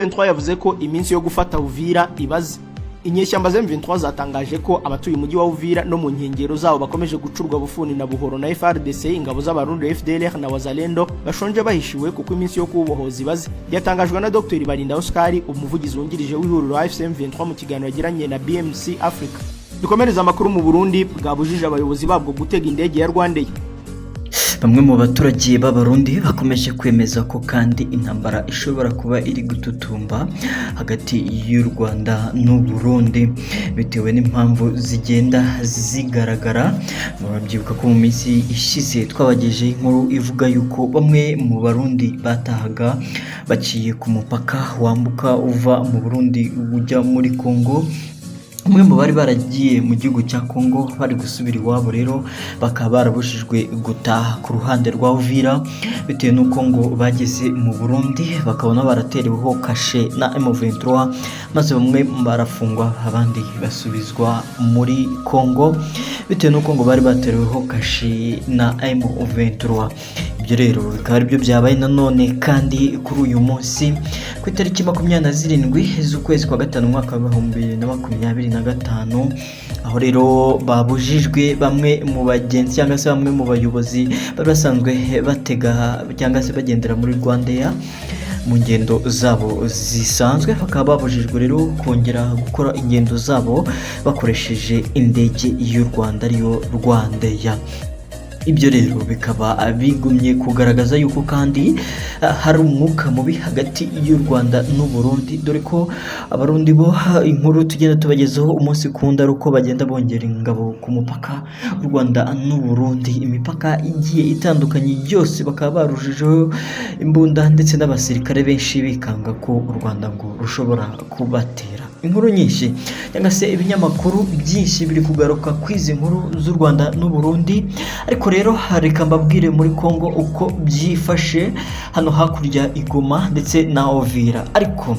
M23 yavuze ko iminsi yo gufata Uvira ibaze. Inyeshyamba za M23 zatangaje ko abatuye umujyi wa Uvira no mu nkengero zawo bakomeje gucurwa bufuni na buhoro na FARDC, ingabo z'Abarundi, FDLR na Wazalendo, bashonje bahishiwe kuko iminsi yo kubohoza ibaze. Yatangajwe na Dr Barinda Oscar, umuvugizi wungirije w'ihuriro AFC M23, mu kiganiro yagiranye na BMC Africa. Dukomereza amakuru mu Burundi bwabujije abayobozi babwo gutega indege ya Rwandair. Bamwe mu baturage b'Abarundi bakomeje kwemeza ko kandi intambara ishobora kuba iri gututumba hagati y'u Rwanda n'u Burundi bitewe n'impamvu zigenda zigaragara. Murabyibuka ko mu minsi ishize twabagejeho inkuru ivuga yuko bamwe mu Barundi batahaga baciye ku mupaka wambuka uva mu Burundi ujya muri Congo. Umwe mu bari baragiye mu gihugu cya Congo bari gusubira iwabo rero bakaba barabujijwe gutaha ku ruhande rwa Uvira, bitewe n'uko ngo bageze mu Burundi bakabona baratereweho kashe na M23, maze bamwe barafungwa, abandi basubizwa muri Congo bitewe n'uko ngo bari batereweho kashe na M23. Ibyo rero bikaba aribyo byabaye nanone kandi kuri uyu munsi ku itariki 27 z'ukwezi kwa gatanu, umwaka wa 2025, aho rero babujijwe bamwe mu bagenzi cyangwa se bamwe mu bayobozi bari basanzwe batega cyangwa se bagendera muri Rwandair mu ngendo zabo zisanzwe, bakaba babujijwe rero kongera gukora ingendo zabo bakoresheje indege y'u Rwanda, ariyo Rwandair. Ibyo rero bikaba bigumye kugaragaza yuko kandi hari umwuka mubi hagati y'u Rwanda n'u Burundi, dore ko Abarundi bo inkuru tugenda tubagezaho umunsi ku wundi ari uko bagenda bongera ingabo ku mupaka w'u Rwanda n'u Burundi. Imipaka igiye itandukanye yose bakaba barujijeho imbunda ndetse n'abasirikare benshi, bikanga ko u Rwanda ngo rushobora kubatera. Inkuru nyinshi cyangwa se ibinyamakuru byinshi biri kugaruka ku izi nkuru z'u Rwanda n'u Burundi. Ariko rero reka mbabwire muri Congo uko byifashe hano hakurya i Goma ndetse na Uvira. Ariko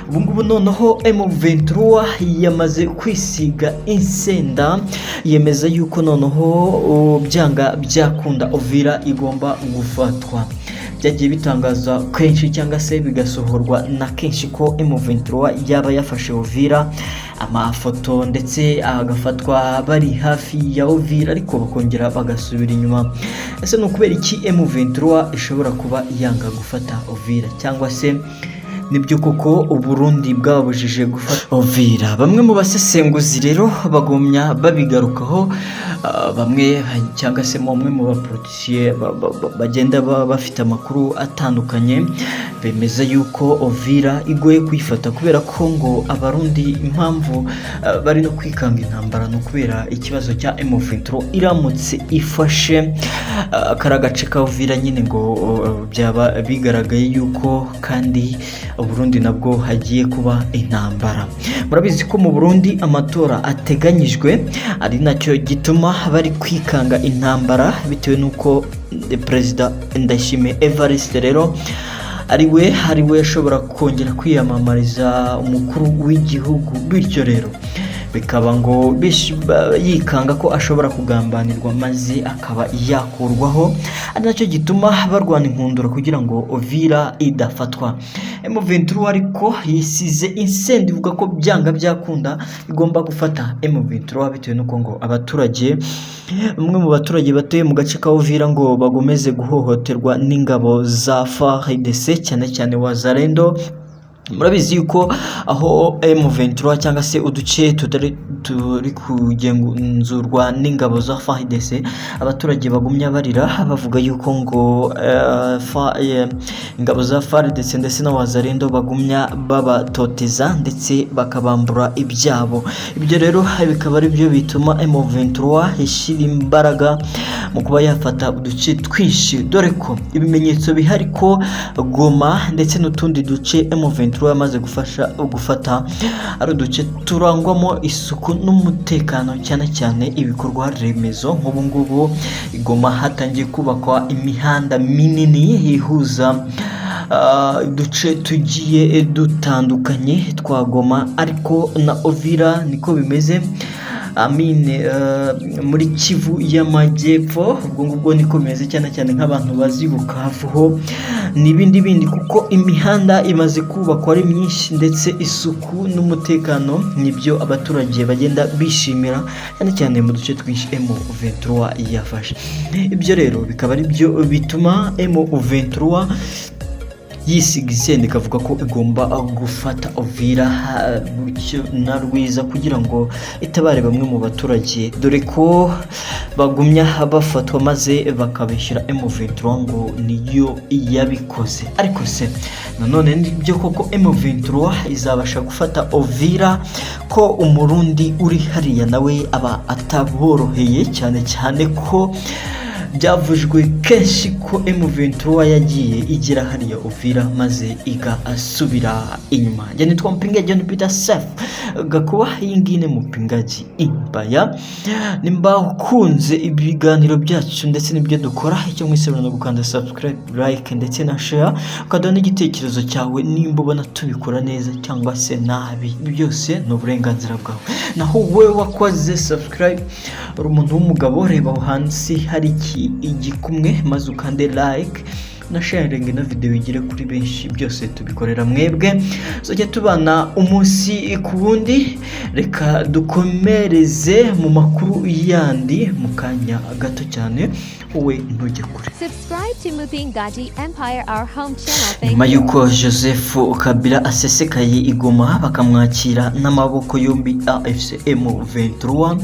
ubu ngubu noneho M23 yamaze kwisiga insenda, yemeza yuko noneho byanga byakunda Uvira igomba gufatwa. Byagiye bitangaza kenshi cyangwa se bigasohorwa na kenshi ko M23 yaba yafashe Uvira, amafoto ndetse agafatwa bari hafi ya Uvira, ariko bakongera bagasubira inyuma. Ese ni ukubera iki M23 ishobora kuba yanga gufata Uvira, cyangwa se nibyo koko Uburundi bwababujije gufata Uvira? Bamwe mu basesenguzi rero bagumya babigarukaho, bamwe cyangwa se bamwe mu bapolitisiye bagenda bafite amakuru atandukanye bemeza yuko Uvira igoye kuyifata kubera ko ngo Abarundi impamvu bari no kwikanga intambara ni ukubera ikibazo cya M23. Iramutse ifashe kariya gace ka Uvira nyine, ngo byaba bigaragaye yuko kandi Uburundi nabwo hagiye kuba intambara. Murabizi ko mu Burundi amatora ateganyijwe, ari nacyo gituma bari kwikanga intambara, bitewe n'uko Perezida Ndayishimiye Evariste rero ari we ashobora kongera kwiyamamariza umukuru w'igihugu. Bityo rero bikaba ngo yikanga ko ashobora kugambanirwa maze akaba yakurwaho, ari nacyo gituma barwana inkundura kugira ngo Uvira idafatwa. M23 ariko yisize insenda, ivuga ko byanga byakunda igomba gufata M23, bitewe n'uko ngo abaturage, bamwe mu baturage batuye mu gace ka Uvira, ngo bagomeze guhohoterwa n'ingabo za FARDC, cyane cyane Wazalendo. Murabizi yuko aho M23 cyangwa se uduce tutari turi kugenzurwa n'ingabo za FARDC, abaturage bagumya barira bavuga yuko ngo ingabo za FARDC ndetse na Wazalendo bagumya babatoteza ndetse bakabambura ibyabo. Ibyo rero bikaba ari byo bituma M23 ishyira imbaraga mu kuba yafata uduce twinshi, dore ko ibimenyetso bihari ko Goma ndetse n'utundi duce M23 yamaze gufasha gufata ari uduce turangwamo isuku n'umutekano, cyane cyane ibikorwa remezo. Nk'ubu ngubu i Goma hatangiye kubakwa imihanda minini ihuza uduce tugiye dutandukanye twa Goma, ariko na Uvira niko bimeze. amine muri Kivu y'Amajyepfo. Ubwo ngubwo niko bimeze, cyane cyane nk'abantu bazi Bukavu ho n'ibindi bindi, kuko imihanda imaze kubakwa ari myinshi, ndetse isuku n'umutekano nibyo abaturage bagenda bishimira, cyane cyane mu duce twinshi M23 yafashe. Ibyo rero bikaba ari byo bituma M23 yisiga isenda, ikavuga ko igomba gufata Uvira na Rwiza kugira ngo itabare bamwe mu baturage, dore ko bagumya bafatwa maze bakabishyura M23 ngo niyo yabikoze. Ariko se nanone nibyo koko M23 izabasha gufata Uvira, ko Umurundi uri hariya nawe aba ataboroheye, cyane cyane ko byavuzwe kenshi ko M23 yagiye igera hariya Uvira maze igasubira inyuma? Njye nitwa Mpinga John Peter Sef Gakuba, iyi ngiyi ni Mupingaji Impaya. Nimba ukunze ibiganiro byacu ndetse n'ibyo dukora, icyo mwisabira no gukanda subscribe, like ndetse na share, ukaduha n'igitekerezo cyawe nimba ubona tubikora neza cyangwa se nabi. Ibi byose ni uburenganzira bwawe. Naho wowe wakoze subscribe, uri umuntu w'umugabo, reba aho hasi hari iki igikumwe maze ukande like na sharing na video igere kuri benshi. Byose tubikorera mwebwe, tuzajya tubana umunsi ku wundi. Reka dukomereze mu makuru yandi mu kanya gato cyane, wowe ntujye kure. Subscribe to Mupingaji Empire, our home channel. Thank Nyuma you. y'uko Joseph Kabila asesekaye i Goma bakamwakira n'amaboko yombi AFC M23,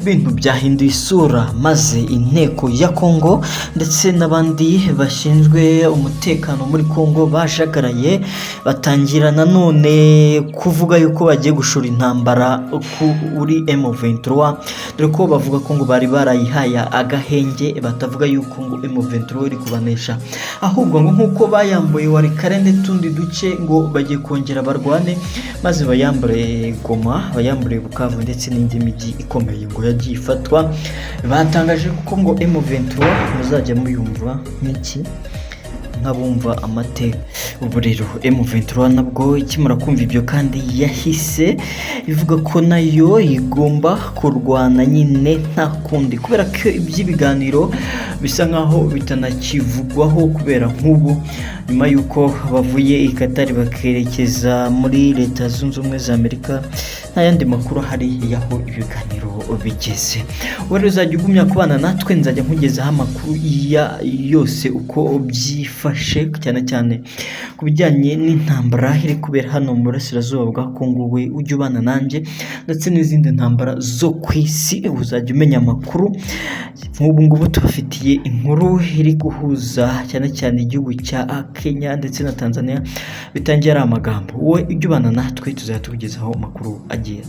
ibintu byahinduye isura, maze inteko ya Congo ndetse n'abandi bashinzwe umutekano muri Congo bajagaraye, batangira nanone kuvuga yuko bagiye gushora intambara kuri M23, dore ko bavuga ko ngo bari barayihaye agahenge, batavuga yuko ngo M23 iri kubanesha, ahubwo ngo nk'uko bayambuye Walikale n'utundi duce, ngo bagiye kongera barwane maze bayambure Goma, bayambure Bukavu ndetse n'indi mijyi ikomeye ngo yagiye ifatwa. Batangaje kuko ngo M23 muzajya muyumva nk'iki, nk'abumva amateka. Ubu rero M23 nabwo ikimara kumva ibyo kandi yahise ivuga ko nayo igomba kurwana nyine, nta kundi, kubera ko iby'ibiganiro bisa nkaho bitanakivugwaho, kubera nk'ubu nyuma y'uko bavuye i Katari bakerekeza muri Leta Zunze Ubumwe za Amerika, nta yandi makuru ahari y'aho ibiganiro bigeze. Wowe rero uzajya ugumya kubana natwe, nzajya nkugezaho amakuru ya yose uko byifashe, cyane cyane ku bijyanye n'intambara iri kubera hano mu burasirazuba bwa Kongo. We ujye ubana nanjye, ndetse n'izindi ntambara zo ku isi uzajya umenya amakuru. Nk'ubu ngubu tubafitiye inkuru iri guhuza cyane cyane igihugu cya Kenya ndetse na Tanzania, bitangiye ari amagambo. Wowe ujye ubana natwe, tuzajya tukugezaho amakuru agiye